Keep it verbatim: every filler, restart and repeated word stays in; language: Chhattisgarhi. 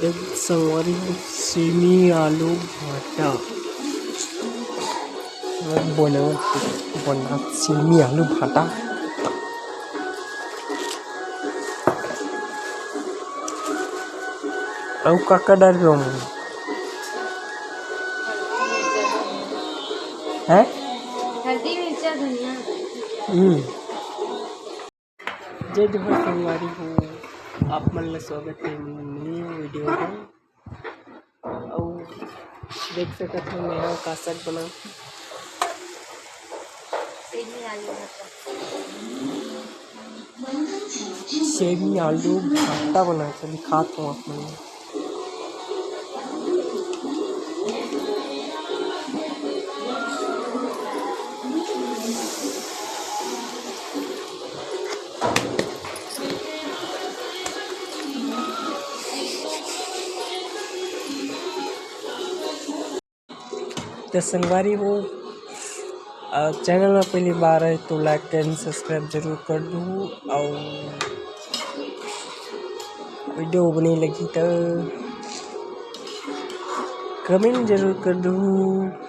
देख संगवारी हो, सेमी आलू भांटा। बना, बना सेमी आलू भांटा। अउ का का डार रहे हो? हैं? हल्दी, मिर्चा, धनिया। हम्म। जय जोहार संगवारी हो, आप मन ला स्वागत हे न्यू वीडियो में। अउ देख सकत हो, मैं ह का साग बना, सेमी आलू भाटा। सेमी आलू भाटा बना के दिखात हूँ आप मन ला। त संगवारी हो, अ, चैनल में पहली बार आए तो like and subscribe जरूर कर दू, अउ वीडियो बने लगी तो कमेंट जरूर कर दू।